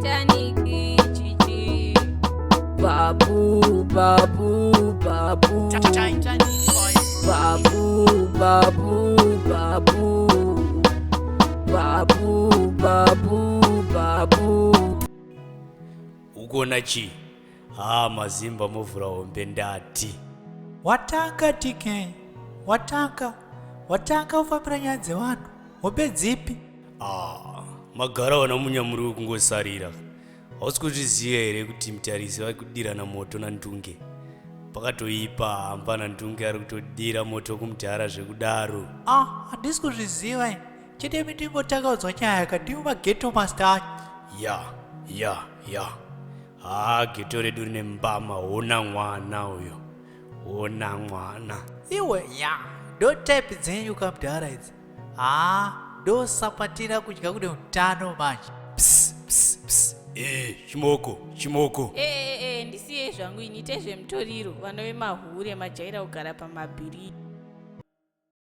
Titanic chichi. Babu, babu, babu. Babu, babu, babu. Babu, babu, babu. Ukuona chii? Haa mazimba movhura hombe ndati. Watanga TK, watanga, watanga kufambira nyaya dzevanhu, hombe dzipi? Ah, magara wana munyamuri wekungosarira. Hausi kuzviziva here kuti mutarisi vari kudirana moto naNdunge? Pakatoipa hamba naNdunge ari kutodira moto kumudhara zvekudaro. Ah, handisi kuzviziva ini. Chete imi ndingotanga kunzwa nyaya yaka ndiwo maghetto master acho. Ya, ya, ya. Haa ghetto redu rine mbama hona mwana uyo. Hona mwana. Iwe ya, ndo type dzenyu kamudhara idzi. Haa, ndosapatira kudya kune utano manje. Ps, ps, ps. Eh, chimoko, chimoko. Eh, eh, eh, ndisiyei zvangu ini ite zvemutoriro vana vemahure majaira kugara pamabhiriji.